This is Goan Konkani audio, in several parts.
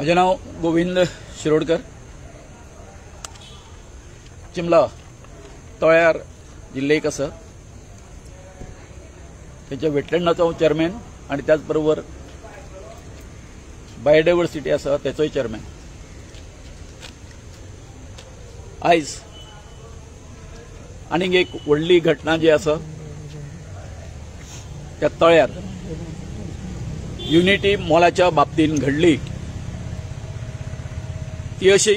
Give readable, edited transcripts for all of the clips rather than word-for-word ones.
म्हजें नांव गोविंद शिरोडकर. चिमला तळ्यार जी लेक आसा तेच्या वेटलँडाचो हांव चेअरमॅन आनी त्याच बरोबर बायोडायवर्सिटी आसा तेचोय चेअरमॅन. आयज आनीक एक व्हडली घटना जी आसा त्या तळ्यार युनिटी मॉलाच्या बाबतीन घडली ती अशी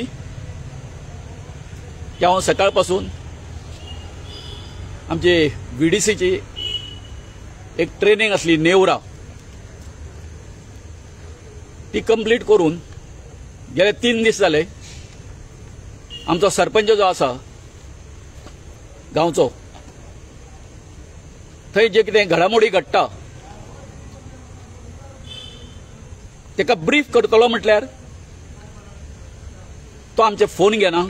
की हांव सकाळपासून आमची व्हीडीसीची एक ट्रेनिंग आसली नेवरा, ती कंप्लीट करून गेले 3 दीस जाले. आमचो सरपंच जो आसा गांवचो, थंय जे कितें घडामोडी घडटा ताका ब्रीफ करतलो म्हटल्यार तो आमचे फोन घेना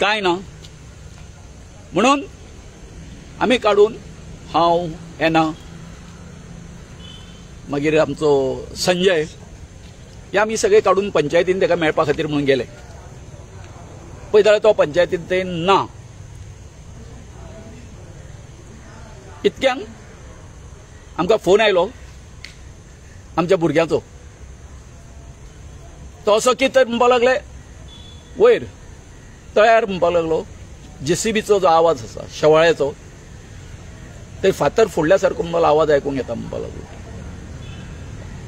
काय ना, म्हणून आमी काडून हांव येना मागीर आमचो संजय हे आमी सगळे काडून पंचायतीन ताका मेळपा खातीर म्हणून गेले. पळय जाल्यार तो पंचायतीन ते ना. इतक्यान आमकां फोन आयलो आमच्या भुरग्यांचो, तो असो की तर म्हणपाक लागले वयर तळ्यार म्हणपाक लागलो जेसीबीचो जो आवाज आसा शेवाळ्याचो ते फातर फोडल्या सारको मला आवाज आयकूंक येता म्हणपाक लागलो.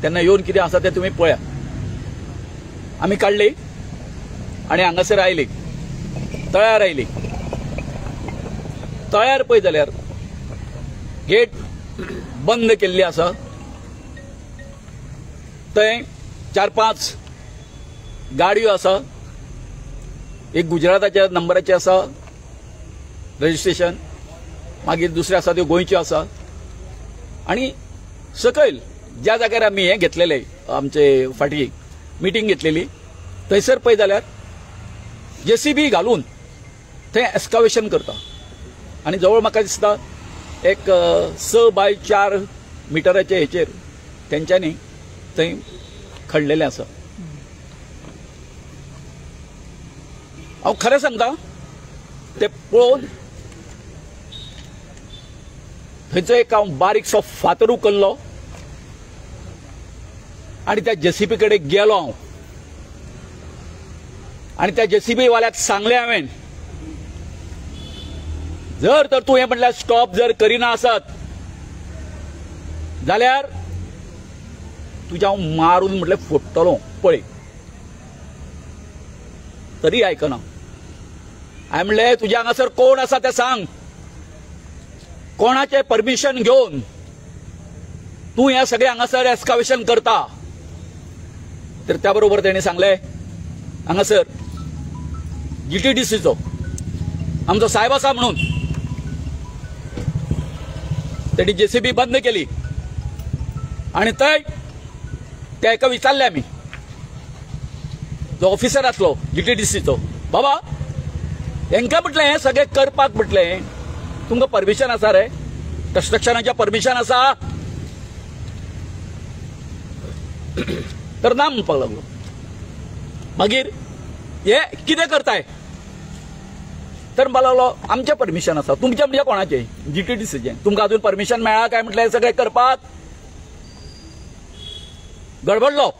तेन्ना येवन कितें आसा तें तुमी पळया. आमी काडली आनी हांगासर आयली, तळ्यार आयली. तळ्यार पळय जाल्यार गेट बंद केल्ली आसा. थंय 4-5 गाडयो आसा, एक गुजराताच्या नंबराचे आसा रजिस्ट्रेशन, मागीर दुसरे आसा त्यो गोंयच्यो आसा. आनी सकयल ज्या जाग्यार आमी हें घेतलेलें आमचे फाटीं मिटींग घेतलेली थंयसर पळय जाल्यार जेसीबी घालून थंय एस्कावेशन करता. आनी जवळ म्हाका दिसता एक 6 बाय 4 मिटराचे हेचेर तेंच्यांनी थंय खणलेलें आसा. हांव खरें सांगता ते पळोवन थंयचो एक हांव बारीकसो फातर उखल्लो आनी त्या जेसीबी कडेन गेलो हांव आनी त्या जेसीबी वाल्याक सांगलें हांवें, जर तर तूं हें म्हटल्यार स्टॉप जर करिना आसत जाल्यार तुज्या हांव मारून म्हटल्यार फोडटलो पळय. तरी आयकना. हांवें म्हणलें तुज्या हांगासर कोण आसा तें सांग, कोणाचें परमिशन घेवन तूं हें सगळें हांगासर एस्कावेशन करता. तर त्या बरोबर तेणें सांगलें हांगासर जीटीडीसीचो आमचो साहेब आसा म्हणून तेणी जेसीबी बंद केली. आनी थंय त्या एका विचारलें आमी, जो ऑफिसर आसलो जीटीडीसीचो, बाबा हेंकां म्हटलें हें सगळें करपाक म्हटलें तुमकां परमिशन आसा रे, कन्स्ट्रक्शनाचें परमिशन आसा? तर ना म्हणपाक लागलो. मागीर हे कितें करताय? तर म्हणपाक लागलो आमचें परमिशन आसा. तुमचें म्हणजे कोणाचें? जीटीडीसीचें. तुमकां अजून परमिशन मेळ्ळा काय म्हटलें सगळें करपाक? गडबडलो.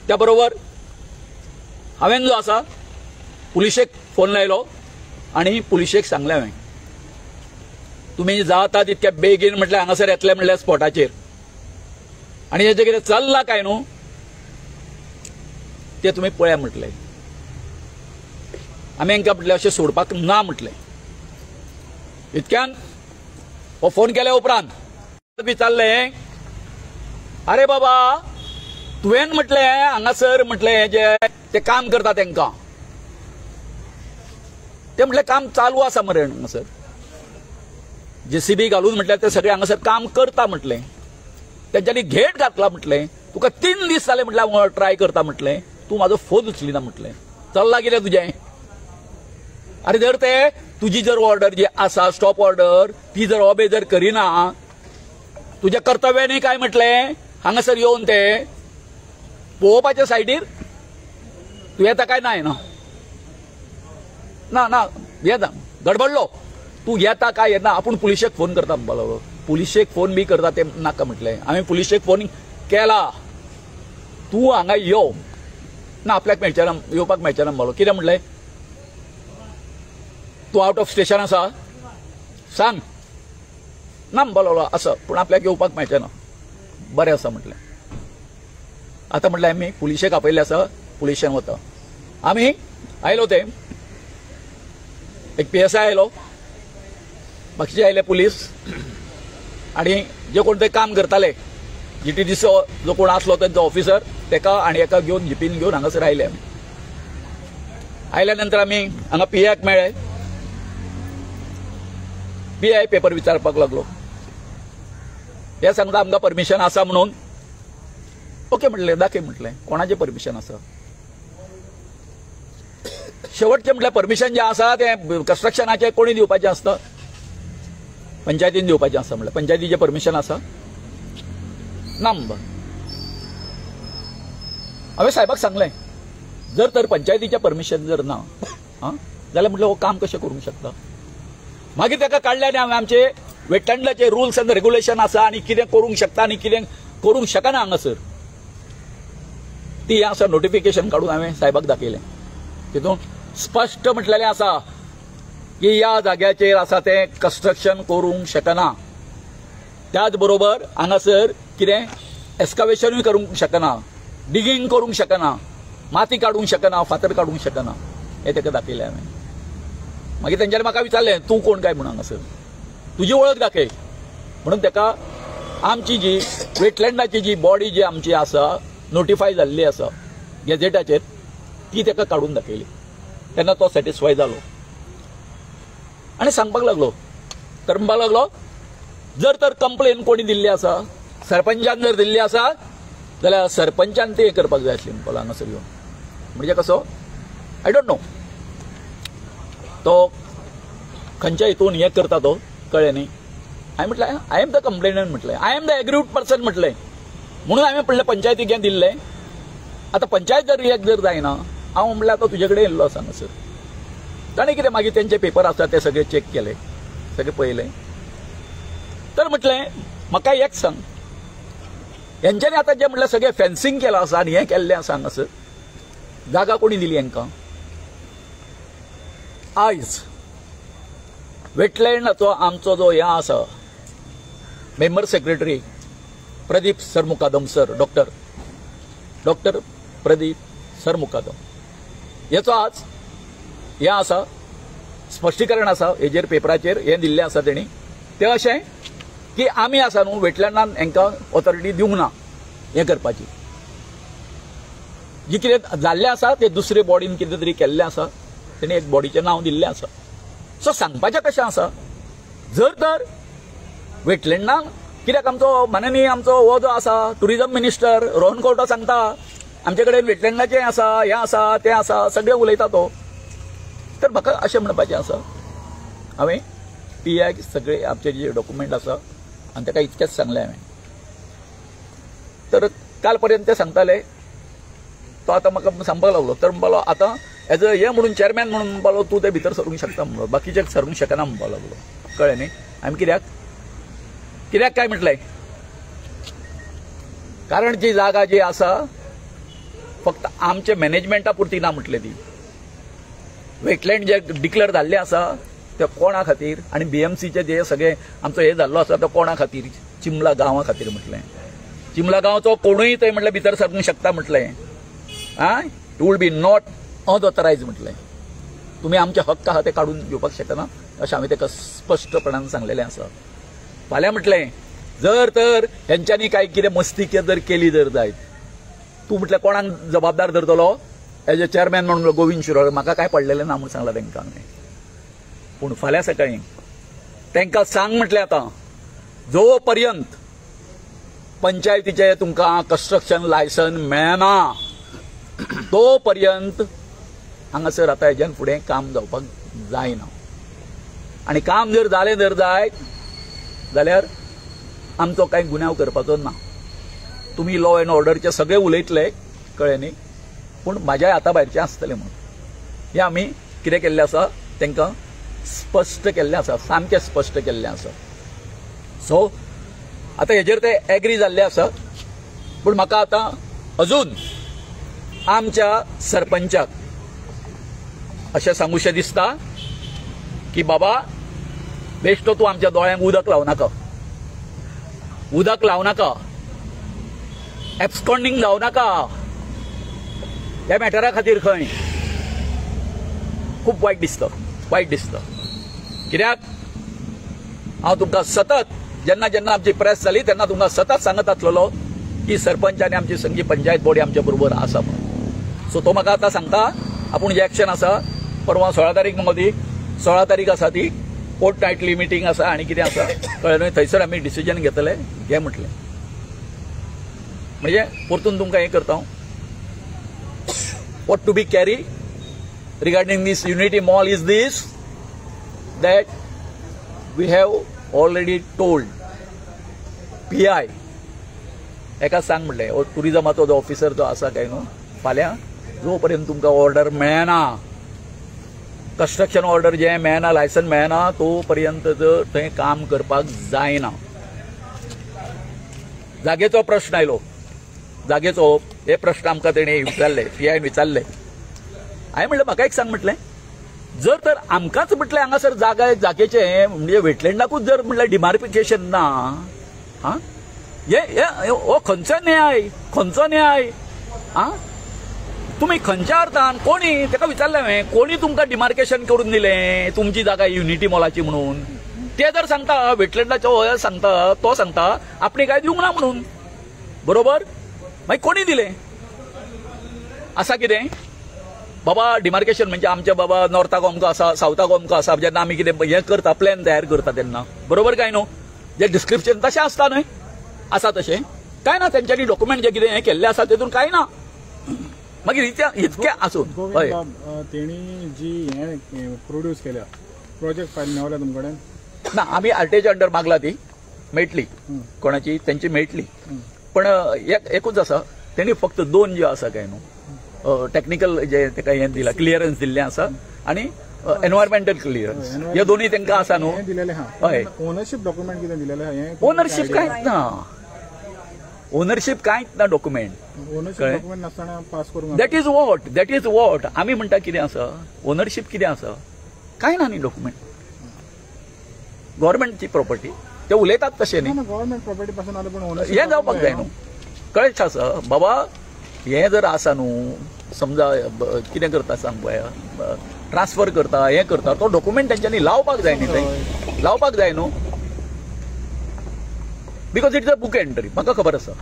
त्या बरोबर हांवें जो आसा पुलिशेक फोन लायलो आनी पुलिशेक सांगलें हांवें, तुमी जाता तितक्या बेगीन म्हटल्यार हांगासर येतले म्हटल्यार स्पॉटाचेर आनी हेजें कितें चल्लां काय न्हू तें तुमी पळया म्हटलें. आमी हांकां म्हटलें अशें सोडपाक ना म्हटलें. इतक्यान हो फोन केल्या उपरांत विचारलें, अरे बाबा तुवें म्हटलें हांगासर म्हटलें जे ते काम करता तांकां, ते म्हटलें काम चालू आसा मरे हांगासर, जेसीबी घालून म्हटल्यार ते सगळे हांगासर काम करता म्हटलें, तेंच्यांनी घेट घातला म्हटलें, तुका 3 दीस जाले म्हटल्यार हांव ट्राय करता म्हटलें, तूं म्हाजो फोन उचलिना म्हटलें, चल्ला कितें तुजें? अरे जर ते तुजी जर ऑर्डर जी आसा स्टॉप ऑर्डर ती जर ऑबे जर करिना तुजें कर्तव्य न्ही काय म्हटलें हांगासर येवन ते पळोवपाच्या सायडीर तूं येता काय ना येना? ना ना येता गडबडलो तूं येता काय येना. आपूण पुलिशेक फोन करता म्हणपाक लागलो. पुलिशेक फोन बी करता ते नाका म्हटलें. हांवें पुलिशेक फोन केला, तूं हांगा यो. ना आपल्याक मेळचें ना, येवपाक मेळचें ना म्हणलो. कितें म्हटलें? तूं आवट ऑफ स्टेशन आसा सांग. ना म्हणपाक लागलो आसा, पूण आपल्याक येवपाक मेळचें ना. बरें आसा म्हटलें. आतां म्हटलें आमी पुलिशेक आपयल्ले आसा, पुलिशेन वता. आमी आयलो ते एक PSI आयलो, बाकीचे आयले पुलीस, आनी जे कोण ते काम करताले GTDC जो कोण आसलो तेंचो ऑफिसर तेका आनी एका घेवन जिपीन घेवन हांगासर आयले आमी. आयल्या नंतर आमी हांगा PI मेळ्ळे. PI paper विचारपाक लागलो. हे सांगता आमकां परमिशन आसा म्हणून. ओके म्हटलें, दाखय म्हटलें कोणाचें परमिशन आसा. शेवटचें म्हटल्यार परमिशन जें आसा तें कन्स्ट्रक्शनाचें कोणी दिवपाचें आसता? पंचायतीन दिवपाचें आसा. म्हटल्यार पंचायतीचें परमिशन आसा ना. हांवें साहेबाक सांगलें, जर तर पंचायतीचें परमिशन जर ना आं जाल्यार म्हटलें हो काम कशें करूंक शकता? मागीर ताका काडलें आनी हांवें आमचे वेटलँडाचे रुल्स आनी रेगुलेशन आसा आनी कितें करूंक शकता आनी कितें करूंक शकना हांगासर ती आसा नोटिफिकेशन काडून हांवें साहेबाक दाखयलें. तितून स्पश्ट म्हटलेलें आसा की ह्या जाग्याचेर आसा तें कन्स्ट्रक्शन करूंक शकना, त्याच बरोबर हांगासर कितें एस्कावेशनूय करूंक शकना, डिगींग करूंक शकना, माती काडूंक शकना, फातर काडूंक शकना. हें ताका दाखयलें हांवें. मागीर तेंच्यांनी म्हाका विचारलें तूं कोण काय म्हणून, हांगासर तुजी वळख दाखय म्हणून. ताका आमची जी वेटलँडाची जी बॉडी जी आमची आसा नोटिफाय जाल्ली आसा गॅझेटाचेर ती ताका काडून दाखयली. तेन्ना तो सॅटिस्फाय जालो आनी सांगपाक लागलो. तर म्हणपाक लागलो जर तर कंप्लेन कोणी दिल्ली आसा, सरपंचान जर दिल्ली आसा जाल्यार सरपंचान ते करपाक जाय आसली म्हणपाक हांगासर येवन. म्हणजे कसो I don't know तो खंयच्या हितून हें करता तो कळ्ळें न्ही. हांवें म्हटलें I am the complainant म्हटलें, I am the aggrieved person म्हटलें. म्हणून हांवें म्हणलें पंचायतीक हें दिल्लें. आतां पंचायत जर रिएक्ट जर जायना हांव म्हणल्यार आतां तुजे कडेन येयल्लो आसा हांगासर. ताणें कितें मागीर तेंचे पेपर आसा ते सगळे चॅक केले, सगळे पळयलें. तर म्हटलें म्हाका एक सांग, हेंच्यांनी आतां जें म्हटल्यार सगळें फेन्सिंग केलां आसा आनी हें केल्लें आसा हांगासर, जागा कोणी दिली हांकां? आयज वेटलँडाचो आमचो जो हें आसा member secretary Pradeep Sarmukadam sir, doctor Pradeep Sarmukadam हेचो आज हें आसा स्पश्टीकरण आसा हेजेर पेपराचेर हें दिल्लें आसा तेणी. तें अशें की आमी आसा न्हू वेटलँडान हांकां ऑथॉरिटी दिवंक ना हें करपाची. जी कितें जाल्लें आसा तें दुसरे बॉडीन कितें तरी केल्लें आसा, तेणी एक बॉडीचें नांव दिल्लें आसा. सो सांगपाचें कशें आसा, जर तर वेटलँडान कित्याक आमचो माननीय आमचो हो जो आसा टुरिजम मिनिस्टर रोहन खंवटो सांगता आमचे कडेन वेटलँडाचें आसा, हें आसा, तें आसा, सगळें उलयता तो. तर म्हाका अशें म्हणपाचें आसा, हांवें PI सगळे आमचे जे डॉक्युमेंट आसा आनी ताका इतकेंच सांगलें हांवें. तर काल पर्यंत ते सांगताले, तो आतां म्हाका सांगपाक लागलो. तर म्हणपाक लागलो आतां एज अ हें म्हणून चेअरमॅन म्हणून म्हणपाक लागलो तूं ते भितर सरूंक शकता म्हणलो, बाकीचे सरूंक शकना म्हणपाक लागलो. कळ्ळें न्ही? आमी कित्याक कित्याक काय म्हटलें, कारण जी जागा जी आसा फक्त आमच्या मॅनेजमेंटा पुरती ना म्हटलें. ती वेटलँड जे डिक्लेअर जाल्लें आसा ते कोणा खातीर आनी BMCचे जे सगळे आमचो हे जाल्लो आसा तो कोणा खातीर, चिमला गांवा खातीर म्हटलें. चिमला गांवचो कोणूय थंय म्हटलें भितर सरूंक शकता म्हटलें. आं, it will be not unauthorised म्हटलें. तुमी आमचे हक्क आहा ते काडून घेवपाक शकना अशें हांवें ताका स्पश्टपणान सांगलेलें आसा. फाल्यां म्हटलें जर तर हेंच्यांनी कांय कितें मस्ती जर केली जर जायत, तूं म्हटलें कोणाक जबाबदार धरतलो एज अ चेअरमॅन म्हणून गोविंद शिरोडकर, म्हाका कांय पडलेलें ना म्हूण सांगलां तांकां हांवें. पूण फाल्यां सकाळीं तांकां सांग म्हटलें आतां जो पर्यंत पंचायतीचें तुमकां कन्स्ट्रक्शन लायसन मेळना तो पर्यंत हांगासर आतां हेज्यान फुडें काम जावपाक जायना. आनी काम जर जालें जर जायत जाल्यार आमचो कांय गुन्यांव करपाचो ना. तुमी लॉ एंड ऑर्डरचे सगळे उलयतले, कळ्ळें न्ही, पूण म्हाज्या हाता भायरचें आसतलें म्हणून. हें आमी कितें केल्लें आसा तांकां स्पश्ट केल्लें आसा, सामकें स्पश्ट केल्लें आसा. सो आतां हेजेर ते एग्री जाल्ले आसा. पूण म्हाका आतां अजून आमच्या सरपंचाक अशें सांगूशें दिसता की बाबा बेश्टो तूं आमच्या दोळ्यांक उदक लावं नाका, उदक लावं नाका, एब्सकॉन्डिंग जावं नाका ह्या मॅटरा खातीर. खंय खूब वायट दिसता, वायट दिसता. कित्याक हांव तुमकां सतत जेन्ना जेन्ना आमची प्रेस जाली तेन्ना तुमकां सतत सांगत आसलेलो की सरपंच आनी आमची सगळी पंचायत बॉडी आमच्या बरोबर आसा म्हणून. सो तो म्हाका आतां सांगता आपूण जे एक्शन आसा परवां 16 तारीख मगो ती 16 तारीख आसा ती पोर्ट नायटली मिटींग आसा आनी कितें आसा कळ्ळें न्हय, थंयसर आमी डिसिजन घेतले घे म्हटलें. म्हणजे परतून तुमकां हें करता हांव, what to be carry regarding this Unity Mall is this that we have already told PI एका सांग म्हणलें, टुरिजमाचो जो ऑफिसर जो आसा काय न्हू फाल्यां जो पर्यंत तुमकां ऑर्डर मेळना, कन्स्ट्रक्शन ऑर्डर जें मेळना, लायसन मेळना, तो पर्यंत जर थंय काम करपाक जायना. जागेचो प्रश्न आयलो, जागेचो हे प्रश्न आमकां तेणें विचारले, पीआयन विचारले. हांवें म्हणलें म्हाका एक सांग म्हटलें, जर तर आमकांच म्हटलें हांगासर जागा जागेचें म्हणजे वेटलँडाकूच जर म्हणल्यार डिमार्केशन ना, आं हे हो खंयचो न्याय, खंयचो न्याय? आं तुमी खंयच्या अर्थान कोणी ताका विचारलें हांवें, कोणी तुमकां डिमार्केशन करून दिलें तुमची जागा युनिटी मॉलाची म्हणून? ते जर सांगता वेटलँडाचो हो सांगता, तो सांगता आपणे काय दिवंक ना म्हणून, बरोबर? मागीर कोणी दिलें? आसा कितें बाबा डिमार्केशन म्हणजे आमच्या बाबा नॉर्थाक अमको आसा, सावथाक अमको आसा, जेन्ना आमी कितें हें करता प्लॅन तयार करता तेन्ना, बरोबर काय न्हू? जे डिस्क्रिप्शन तशें आसता न्हय, आसा तशें काय ना? तेंच्यांनी डॉक्युमेंट जे कितें हें केल्लें आसा तेतून काय ना. मागीर इतकें आसून हय तेणी जी हें प्रोड्यूस केल्या प्रोजेक्ट फायल मेवल्या तुमचे कडेन ना? आमी आरटीआयच्या अंडर मागला, ती मेळटली कोणाची तेंची मेळटली. पण एकूच आसा, तेणी फक्त 2 ज्यो आसा काय न्हू टॅक्निकल जे ताका हें दिलां क्लियरन्स दिल्लें आसा आनी एनवायरमेंटल क्लियरन्स, हे दोनूय तांकां आसा न्हू. हय, ओनरशीप डॉक्युमेंट कितें दिलेलें? ओनरशीप कांयच ना, ओनरशीप कांयच ना document. That is what, that is what आमी म्हणटा कितें आसा, ओनरशीप कितें आसा कांय ना न्ही डॉक्युमेंट. गव्हर्मेंटची प्रॉपर्टी ते उलयतात तशें न्ही, गव्हर्मेंट प्रॉपर्टी पासून हें जावपाक जाय न्हू. कळ्ळें आसा बाबा, हें जर आसा न्हू समजा कितें करता सांग पळया, ट्रान्सफर करता हें करता, तो डॉक्युमेंट तेंच्यांनी लावपाक जाय न्ही, थंय लावपाक जाय न्हू, because it's a book entry. म्हाका खबर आसा,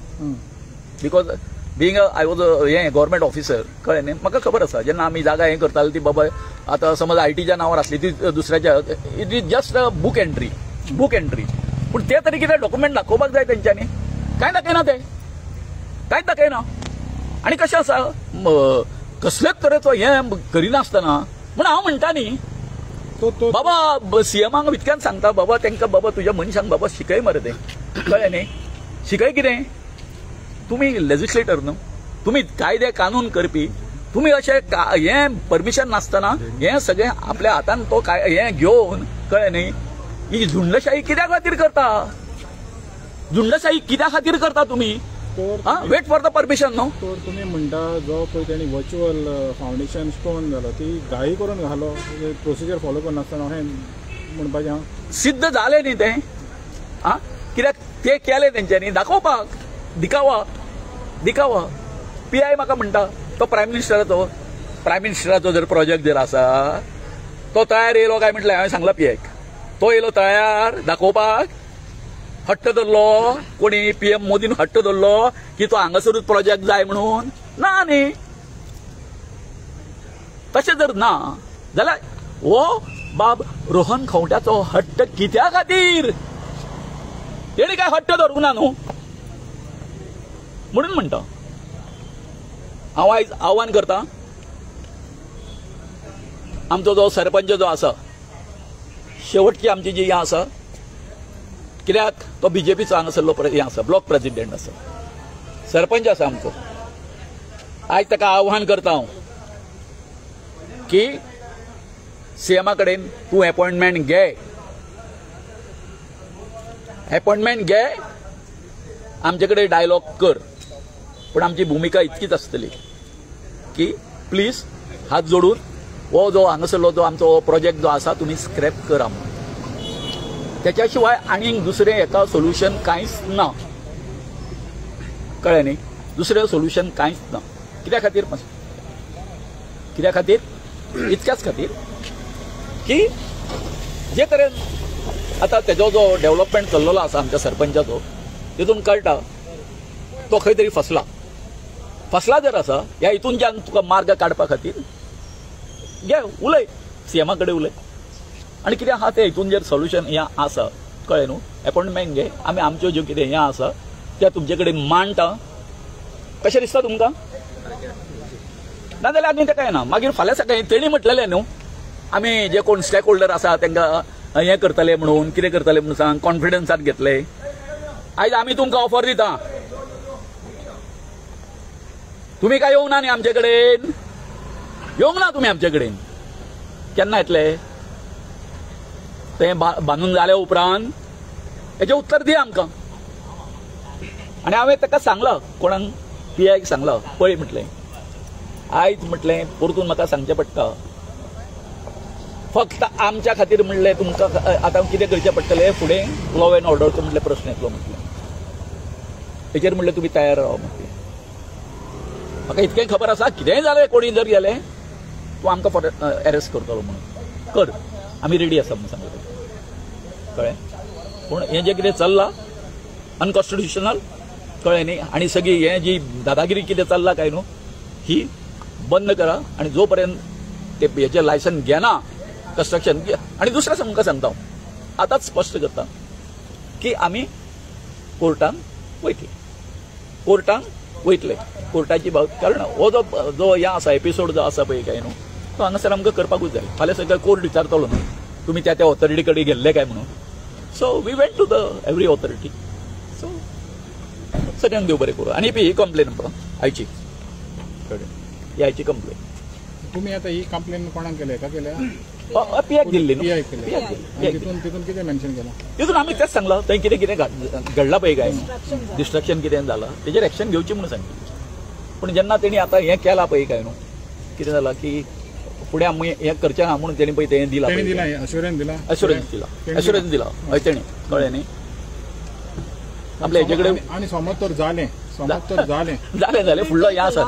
because being I was हें गव्हर्मेंट ऑफिसर, कळ्ळें न्ही, म्हाका खबर आसा जेन्ना आमी जागा हें करताले ती बाबा आतां समज आयटीच्या नांवार आसली ती दुसऱ्याच्या, it is just a book entry, book entry. पूण ते तरी कितें डॉक्युमेंट दाखोवपाक जाय तेंच्यांनी, कांय दाखयना ते, कांयच दाखयना. आनी कशें आसा कसलेच तरेचो हें करिनासतना म्हण हांव म्हणटा न्ही बाबा सीएमाक इतक्यान सांगता बाबा तांकां, बाबा तुज्या मनशांक बाबा शिकय मरे तें, कळ्ळें न्ही? शिकय कितें? तुमी लेजिस्लेटर न्हू, तुमी कायदे कानून करपी, तुमी अशें हें परमिशन नासतना हें सगळें आपल्या हातान तो काय हें घेवन, कळ्ळें न्ही, ही झुंडशाही कित्या खातीर करता? झुंडशाही कित्या खातीर करता तुमी? वेट फॉर the permission न्हू. तर तुमी म्हणटा जो पळय तेणी वर्च्युअल फावंडेशन स्टोन घालो ती घाई करून घालो, प्रोसिजर फॉलो करनासतना अशें म्हणपाचें हांव. सिद्ध जालें न्ही तें, आं कित्याक ते केलें तेंच्यांनी दाखोवपाक, दिखावा दिखावा. पीआय म्हाका म्हणटा तो प्रायम मिनिस्टराचो, प्रायम मिनिस्टराचो जर प्रोजेक्ट जर आसा तो तयार येयलो काय म्हटलें हांवें सांगलां पीआयक, तो येयलो तयार दाखोवपाक, हट्ट धरलो कोणी पीएम मोदीन हट्ट धरलो की तो हांगासरूच प्रोजेक्ट जाय म्हणून, ना न्ही. तशें जर ना जाल्यार हो बाब रोहन खंवट्याचो हट्ट कित्या खातीर? तेणी काय हट्ट धरूंक ना न्हू. म्हणून म्हणटा हांव आयज आव्हान करता आमचो जो सरपंच जो आसा, शेवटची आमची जी हें आसा, कित्याक तो बीजेपीचो हांगासरलो हें आसा, ब्लॉक प्रेसिडेंट आसा, सरपंच आसा आमचो. आयज ताका आव्हान करता हांव की सीएमा कडेन तूं अपॉयंटमेंट घे, अपॉयंटमेंट घे, आमचे कडेन डायलॉग कर. पूण आमची भुमिका इतकीच आसतली की प्लीज हात जोडून हो जो हांगासरलो जो आमचो प्रोजेक्ट जो आसा तुमी स्क्रॅप करा म्हणून. त्याच्या शिवाय आनीक दुसरें हेका सोल्युशन कांयच ना. कळ्ळें न्ही? दुसरें सोल्युशन कांयच ना. कित्या खातीर? कित्या खातीर? इतक्याच खातीर की जे तरेन आतां तेजो जो डेव्हलपमेंट चल्लेलो आसा आमच्या सरपंचाचो, तितून कळटा तो खंय तरी फसला. फसला जर आसा ह्या हितूनच्यान तुका मार्ग काडपा खातीर घे उलय, सीएमा कडेन उलय आनी कितें आहा तें हितून जर सोल्युशन हें आसा, कळ्ळें न्हू, अपॉयंटमेंट घे, आमी आमच्यो ज्यो कितें हें आसा त्या तुमचे कडेन मांडटा. कशें दिसता तुमकां? नाजाल्यार आनी तें काय ना. मागीर फाल्यां सकाळीं तेणी म्हटलेलें न्हू आमी जे कोण स्टेक होल्डर आसा तांकां हें करतले म्हणून, कितें करतले म्हणून सांग, कॉन्फिडन्सात घेतले. आयज आमी तुमकां ऑफर दिता, तुमी काय येवंक ना न्ही आमचे कडेन, येवंक ना तुमी आमचे कडेन. केन्ना येतले? तें बांदून जाल्या उपरांत हेजें उत्तर दी आमकां. आनी हांवें ताका सांगलां, कोणाक पी आयक सांगलां, पळय म्हटलें आयज म्हटलें परतून म्हाका सांगचें पडटा, फक्त आमच्या खातीर म्हणलें तुमकां आतां कितें करचें पडटलें फुडें लॉ एन्ड ऑर्डरचो म्हटलें प्रश्न येतलो म्हटलें, हेचेर म्हणलें तुमी तयार रावा म्हटलें. म्हाका इतकें खबर आसा कितेंय जालें कोणी जर गेलें तूं आमकां फॉर एरेस्ट करतलो म्हणून, कर, आमी रेडी आसा म्हणून सांगलें. कळ्ळें? पूण हें जें कितें चल्लां अनकॉन्स्टिट्युशनल, कळ्ळें न्ही, आनी सगळी हें जी दादागिरी कितें चल्लां काय न्हू ही बंद करा. आनी जो पर्यंत ते हेचें लायसन घेना कन्स्ट्रक्शन. आनी दुसरें तुमकां सांगता हांव, आतांच स्पश्ट करता की आमी कोर्टान वयतले, कोर्टान वयतले, कोर्टाची बाब. कारण हो जो जो हें आसा एपिसोड जो आसा पळय काय न्हू तो हांगासर आमकां करपाकूच जाय. फाल्यां सगळें कोर्ट विचारतलो न्हू तुमी त्या त्या ऑथॉरिटी कडेन गेल्ले काय म्हणून. So we went to the every authority. So सगळ्यांक देव बरें करूं. आनी ही कंप्लेन आयची, ही आयची कंप्लेन. तुमी आतां ही कंप्लेन कोणाक केल्या? हेका केल्या? पीआयक दिल्ली न्हू, तितून कितें मेन्शन केलां? तितून आमी तेंच सांगलां, थंय कितें कितें घडलां पळय काय न्हू, डिस्ट्रक्शन कितें जालां तेजेर एक्शन घेवची म्हणून सांगली. पूण जेन्ना तेणी आतां हें केलां पळय काय न्हू, कितें जालां की फुडें आमी हें करचें ना म्हणून तेणी पळय तें दिलां, अश्युरन्स दिलां, अश्युरन्स दिलां, अश्युरन्स दिलां हय तेणी, कळ्ळें न्ही आपल्या हेजे कडेन. आनी समज तर जालें, समज तर जालें जालें जालें फुडलो हें आसा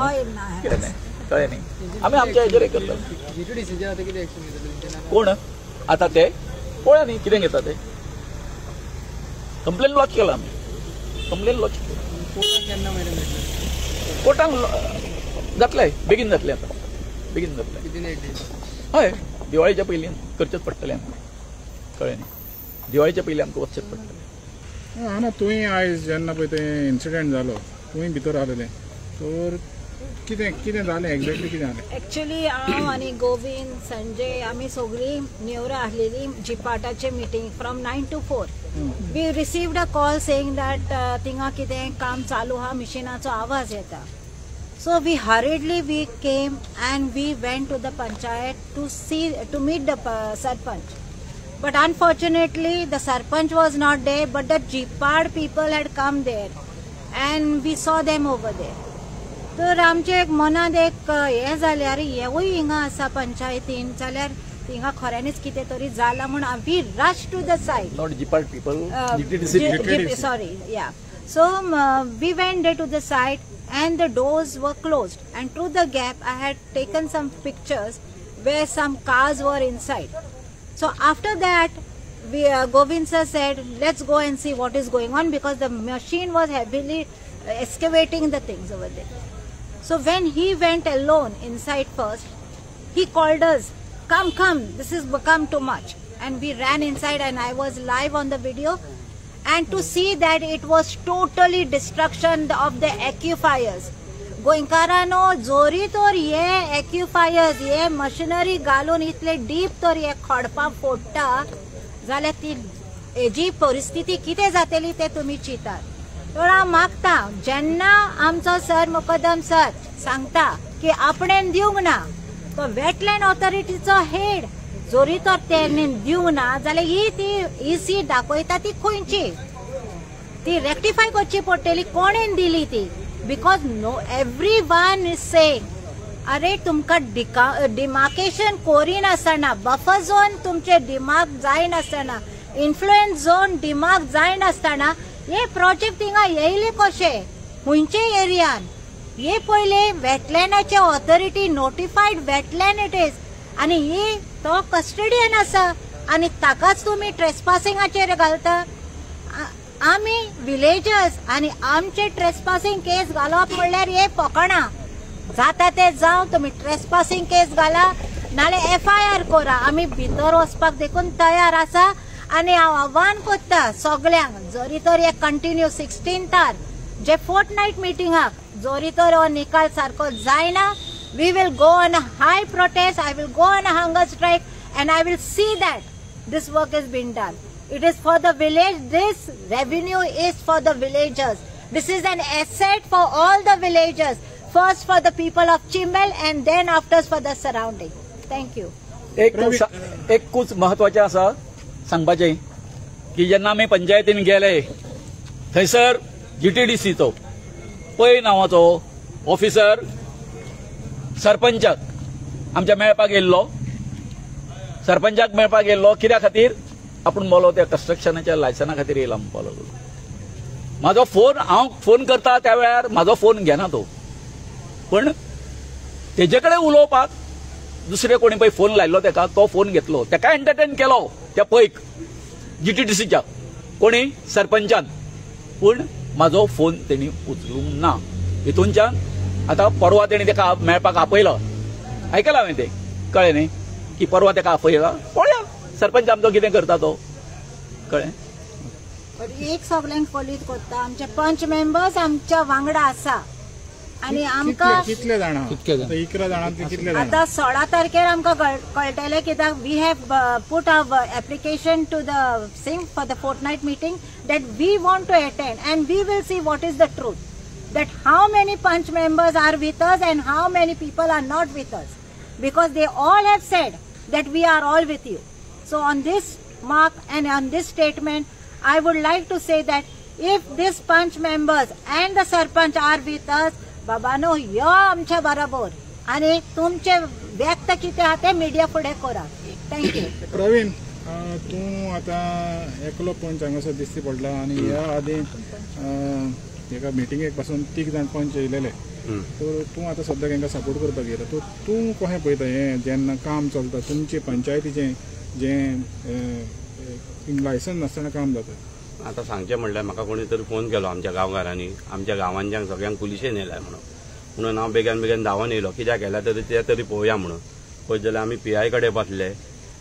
कितें न्ही, कळ्ळें न्ही, आमी आमच्या हेजेर करता. कोण आतां ते पळया न्ही कितें घेता ते. कंप्लेन लॉज केला आमी, कंप्लेन लॉज केला. कोर्टान जातलें, बेगीन जातलें, आतां बेगीन जातलें. हय, दिवाळीच्या पयलीं करचेंच पडटलें आमकां, कळ्ळें न्ही, दिवाळीच्या पयलीं आमकां वचचेंच पडटलें. हा ना, तुवें आयज जेन्ना पळय तें इन्सिडंट जालो तुवें भितर आसलें तर कितें कितें जालें एक्झॅक्टली कितें जालें? एक्चुअली हांव आनी गोविंद, संजय आमी सगळीं नेवरा आसलेली जिपाटाचे meeting from 9 to 4. We received a call saying that थिंगा कितें काम चालू आहा, मिशिनाचो आवाज येता. So we hurriedly we came and we went to the panchayat to see, to meet the sarpanch. But unfortunately the sarpanch was not there, but the Jipad people had come there and we saw them over there. तर आमचे एक मनात एक हें जालें, अरे हेवूय हिंगा आसा पंचायतीन जाल्यार हिंगा खऱ्यांनीच कितें तरी जालां म्हूण we rush to the site. Not Jipad people, sorry, yeah. So we went there to the site and the doors were closed, and through the gap I had taken some pictures where some cars were inside. So after that we Govind sir said, let's go and see what is going on, because the machine was heavily excavating the things over there. So when he went alone inside first, he called us, come, come, this has become too much. And we ran inside and I was live on the video. And to see that it was totally destruction of the aquifers. गोंयकारांनो जोरी तर हे एक्युफायर्स हे मशिनरी घालून इतले डीप तर हे खडपां फोडटा जाल्यार ती हेजी परिस्थिती कितें जातली तें तुमी चिंतात. तर हांव मागता जेन्ना आमचो सर मुकदम सर सांगता की आपणेन दिवंक ना, तो वेटलँड ऑथॉरिटीचो हेड जरी तर तेणे दिवंक ना जाल्यार ही ती इसी दाखयता ती खंयची, ती रेक्टिफाय करची पडटली कोणेन दिली ती. Because no every one is saying अरे तुमकां डिमार्केशन करिनासतना, बफर झोन तुमचे डिमार्क जायनासतना, इन्फ्लुएन्स झोन डिमार्क जायनासतना हे प्रोजेक्ट हिंगा येयले कशे खंयचे एरियान? हे पयले वेटलँडाचे authority notified wetland it is, आनी ही तो कस्टडियन आसा आनी ताकाच तुमी ट्रेसपासिंगाचेर घालता. आमी विलेजर्स आनी आमचे ट्रेसपासिंग केस घालप म्हणल्यार हे फकाणां. जाता ते जावं, तुमी ट्रेसपासिंग केस घाला नाल्यार FIR करा, आमी भितर वचपाक देखून तयार आसा. आनी हांव आव्हान करता सगल्यांक, जरी तर हे कंटिन्यू 16 जे फोर्टनायट मिटिंगाक जरी तर हो निकाल सारको जायना, we will go on a high protest, I will go on a hunger strike and I will see that this work is been done. It is for the village, this revenue is for the villagers. This is an asset for all the villagers. First for the people of Chimbel and then after for the surrounding. Thank you. एक कुछ महत्वाचें आसा सांगपाचें की जेन्ना आमी पंचायतीन गेले थंयसर GTDCचो पै नांवाचो ऑफिसर सरपंचाक आमच्या मेळपाक येयल्लो. सरपंचाक मेळपाक येयल्लो कित्या खातीर? आपूण बोलो त्या कन्स्ट्रक्शनाच्या लायसना खातीर येयला म्हणपाक लागलो. म्हाजो फोन, हांव फोन करता त्या वेळार म्हाजो फोन घेना तो, पण तेजे कडेन उलोवपाक दुसरे कोणी पळय फोन लायलो तेका, तो फोन घेतलो, तेका एंटरटेन केलो त्या पैक GTDCच्या कोणी सरपंचान, पूण म्हाजो फोन तेणी उचलूंक ना. हितूनच्यान आतां परवा तेणी तेका मेळपाक आपयलो, आयकलां हांवें तें, कळ्ळें न्ही की परवा तेका आपयला, पळया सरपंच आमचो कितें करता तो, कळ्ळें. एक सगल्यांक कॉलीत करता, आमचे पंच मेंबर्स आमच्या वांगडा आसा आनी आमकां कितले जाणां, 11 जाणां कितले जाणां आतां 16 तारखेर आमकां कळटलें कित्याक we have put our application to the thing for the fortnight meeting that we want to attend and we will see what is the truth, that how many panch members are with us and how many people are not with us, because they all have said that we are all with you. So on this mark and on this statement, I would like to say that if this panch members and the sarpanch are with us, बाबानो यो आमच्या बरोबर आनी तुमचे व्यक्त कितें आहा तें मिडिया फुडें करा. Thank you. Praveen, तूं आतां एकलो पंच हांगासर दिश्टी पडला आनी ह्या आदीं एका मिटिंगेक पासून 3 जाण पंच येयलेले, तर तूं आतां सद्याक हांकां सपोर्ट करपाक येयला, तर तूं कशें पळयता हें जेन्ना काम चलता तुमचे पंचायतीचें जें लायसन्स नासतना काम जाता? आतां सांगचें म्हणल्यार म्हाका कोणी तरी फोन केलो आमच्या गांवकारांनी, आमच्या गांवांच्यांक सगळ्यांक पुलिशेन येयलाय म्हणून, म्हणून हांव बेगीन बेगीन धांवन येयलो, कित्याक येयला तरी ते तरी पळोवया म्हणून. पळयत जाल्यार आमी PI कडेन बसले,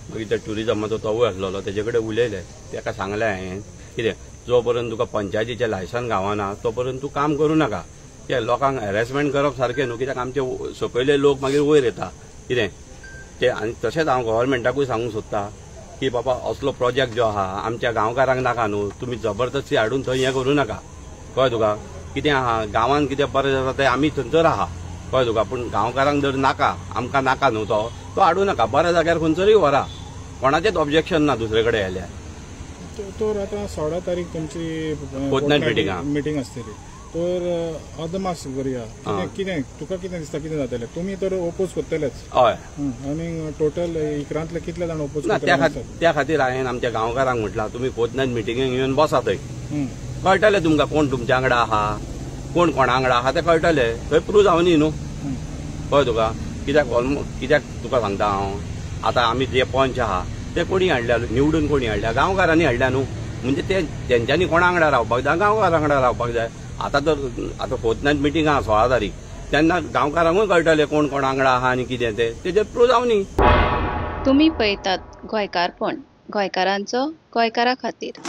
मागीर त्या ट्युरिजमाचो तोवूय आसलेलो, तेजे कडेन उलयले, तेका सांगलें हांवें कितें जो पर्यंत तुका पंचायतीचें लायसन गावना तो पर्यंत तूं काम करूं नाका, कित्याक लोकांक हॅरेसमेंट करप सारकें न्हू, कित्याक आमचे सकयले लोक मागीर वयर येता कितें ते. आनी तशेंच हांव गव्हर्मेंटाकूय सांगूंक सोदता की बाबा असलो प्रोजेक्ट जो आहा आमच्या गांवकारांक नाका न्हू, तुमी जबरदस्ती हाडून थंय हें करूं नाका, कळ्ळें तुका? कितें आहा गांवांत कितें बरें जाता तें आमी थंयसर आहा, कळ्ळें तुका? पूण गांवकारांक जर नाका, आमकां नाका न्हू तो तो हाडूं नाका, बऱ्या जाग्यार खंयसरूय व्हरा, कोणाचेंच ऑब्जेक्शन ना दुसरे कडेन गेल्यार. तर आतां 16 तारीख तुमची फोर्टनायट मिटींग आसतली, तर अदमास करुया कितें तुका कितें दिसता कितें जातलें? तुमी तर ओपोज करतलेच. हय, आनी टोटल 11 कितले जाण ओपोज ना त्या खातीर हांवें आमच्या गांवकारांक म्हटलां तुमी फोर्टनायट मिटिंगेक येवन बसा थंय, कळटलें तुमकां कोण तुमच्या वांगडा आहा कोण कोणा वांगडा आहा तें कळटलें, थंय प्रूव जावनी न्हू, कळ्ळें तुका? कित्याक ऑलमोस्ट कित्याक तुका सांगता हांव, आतां आमी जे पंच आहा ते कोणी हाडल्या निवडून, कोणी हाडल्या गांवकारांनी हाडल्या न्हू, म्हणजे ते तेंच्यांनी कोणा वांगडा रावपाक जाय, गांवकारा वांगडा रावपाक जाय. आतां तर आतां फोर्टनायट मिटींग आहा 16 तारीख, तेन्ना गांवकारांकूय कळटलें कोण कोणा वांगडा आहा आनी कितें तें, तेजेर प्रूव जावनी. तुमी पळयतात गोंयकारपण, गोंयकारांचो गोंयकारा खातीर.